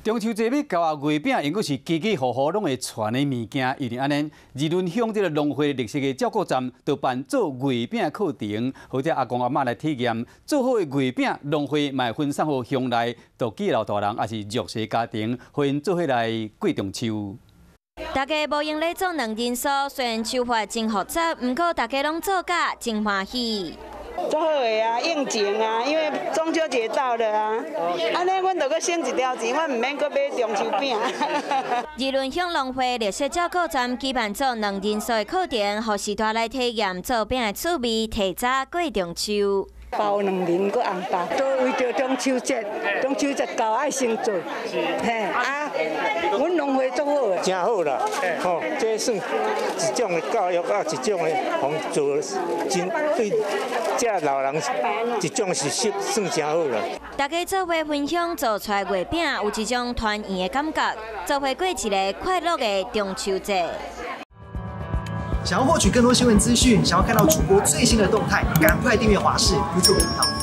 中秋節欲到啊，月餅猶閣是家家戶戶攏會傳的物件。因為按呢，二崙鄉這个農會綠色的照顧站，就辦做月餅課程，予遮阿公阿嬤來體驗做好的月餅，農會嘛會分送予鄉內獨居老大人，抑是弱勢家庭，予𪜶做伙來過中秋。大家無閒咧做兩人酥，雖然手法真複雜，毋過大家攏做甲真歡喜。足好的啊，應景啊，因為中秋節到了啊，按呢阮就閣省一條錢，阮毋免閣買中秋餅。二崙鄉農會綠色照顧站舉辦做兩人酥的課程，予序大來體驗做餅的趣味，提早過中秋。包兩仁閣紅包，都為著中秋節，中秋節到愛先做，嘿啊，阮農會足好的。真好啦，吼，這算一種的教育啊，一種的幫助，真對這老人一種是算算真好啦。大家做伙分享做出來月餅，有一種團圓的感覺，做伙過一个快樂的中秋節。想要獲取更多新聞資訊，想要看到主播最新的動態，趕快訂閱華視 YouTube 頻道。